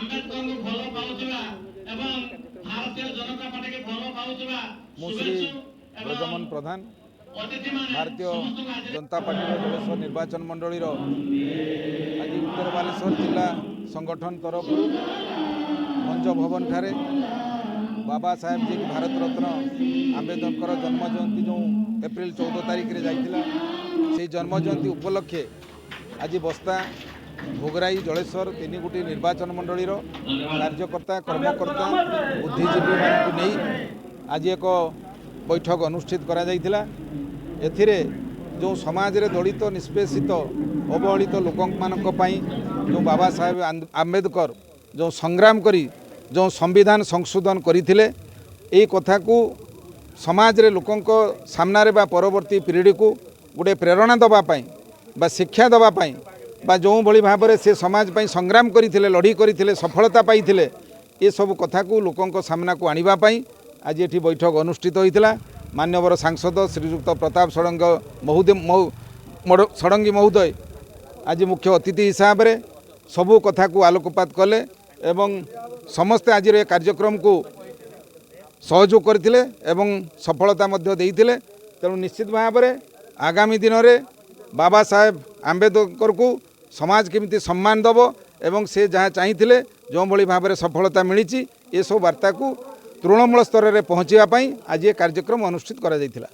ଆମ୍ବେଦକରଙ୍କୁ ଭଲ ପାଉଥିବା ଏବଂ ଭାରତୀୟ ଜନତା ପାର୍ଟିକୁ ଭଲ ପାଉଥିବା ମୁଁ ଶ୍ରୀ ଶୁଭେଚ୍ଛୁ ଏବଂ ବ୍ରଜମୋହନ ପ୍ରଧାନ, ଅତିଥିମାନେ ଭାରତୀୟ ସମସ୍ତଙ୍କୁ ଆଜି ଜନତା ପାର୍ଟିର ଜଳେଶ୍ୱର ନିର୍ବାଚନ ମଣ୍ଡଳୀର ଆଜି ଉତ୍ତର ବାଲେଶ୍ୱର ଜିଲ୍ଲା ସଂଗଠନ ତରଫରୁ ଭଞ୍ଜ ଭବନଠାରେ ବାବା ସାହେବ ଯିଏକି ଭାରତ ରତ୍ନ ଆମ୍ବେଦକର ଜନ୍ମ ଜୟନ୍ତୀ ଯେଉଁ ଏପ୍ରିଲ 14 ତାରିଖରେ ଯାଇଥିଲା, ସେହି ଜନ୍ମ ଜୟନ୍ତୀ ଉପଲକ୍ଷେ ଆଜି ବସ୍ତା, ଭୋଗରାଇ, ଜଳେଶ୍ୱର ତିନି ଗୋଟି ନିର୍ବାଚନ ମଣ୍ଡଳୀର କାର୍ଯ୍ୟକର୍ତ୍ତା, କର୍ମକର୍ତ୍ତା, ବୁଦ୍ଧିଜୀବୀମାନଙ୍କୁ ନେଇ ଆଜି ଏକ ବୈଠକ ଅନୁଷ୍ଠିତ କରାଯାଇଥିଲା। ଏଥିରେ ଯେଉଁ ସମାଜରେ ଦଳିତ, ନିଷ୍ପେଷିତ, ଅବହେଳିତ ଲୋକମାନଙ୍କ ପାଇଁ ଯେଉଁ ବାବା ସାହେବ ଆମ୍ବେଦକର ଯେଉଁ ସଂଗ୍ରାମ କରି ଯେଉଁ ସମ୍ବିଧାନ ସଂଶୋଧନ କରିଥିଲେ, ଏହି କଥାକୁ ସମାଜରେ ଲୋକଙ୍କ ସାମ୍ନାରେ ବା ପରବର୍ତ୍ତୀ ପିଢ଼ିକୁ ଗୋଟେ ପ୍ରେରଣା ଦେବା ପାଇଁ ବା ଶିକ୍ଷା ଦେବା ପାଇଁ ବା ଯେଉଁଭଳି ଭାବରେ ସେ ସମାଜ ପାଇଁ ସଂଗ୍ରାମ କରିଥିଲେ, ଲଢ଼େଇ କରିଥିଲେ, ସଫଳତା ପାଇଥିଲେ, ଏସବୁ କଥାକୁ ଲୋକଙ୍କ ସାମ୍ନାକୁ ଆଣିବା ପାଇଁ ଆଜି ଏଠି ବୈଠକ ଅନୁଷ୍ଠିତ ହୋଇଥିଲା। ମାନ୍ୟବର ସାଂସଦ ଶ୍ରୀଯୁକ୍ତ ପ୍ରତାପ ଷଡ଼ଙ୍ଗ ମହୋଦୟ, ଷଡ଼ଙ୍ଗୀ ମହୋଦୟ ଆଜି ମୁଖ୍ୟ ଅତିଥି ହିସାବରେ ସବୁ କଥାକୁ ଆଲୋକପାତ କଲେ ଏବଂ ସମସ୍ତେ ଆଜିର ଏ କାର୍ଯ୍ୟକ୍ରମକୁ ସହଯୋଗ କରିଥିଲେ ଏବଂ ସଫଳତା ମଧ୍ୟ ଦେଇଥିଲେ। ତେଣୁ ନିଶ୍ଚିତ ଭାବରେ ଆଗାମୀ ଦିନରେ ବାବା ସାହେବ ଆମ୍ବେଦକରକୁ ସମାଜ କେମିତି ସମ୍ମାନ ଦେବ ଏବଂ ସେ ଯାହା ଚାହିଁଥିଲେ, ଯେଉଁଭଳି ଭାବରେ ସଫଳତା ମିଳିଛି, ଏସବୁ ବାର୍ତ୍ତାକୁ ତୃଣମୂଳ ସ୍ତରରେ ପହଞ୍ଚିବା ପାଇଁ ଆଜି ଏ କାର୍ଯ୍ୟକ୍ରମ ଅନୁଷ୍ଠିତ କରାଯାଇଥିଲା।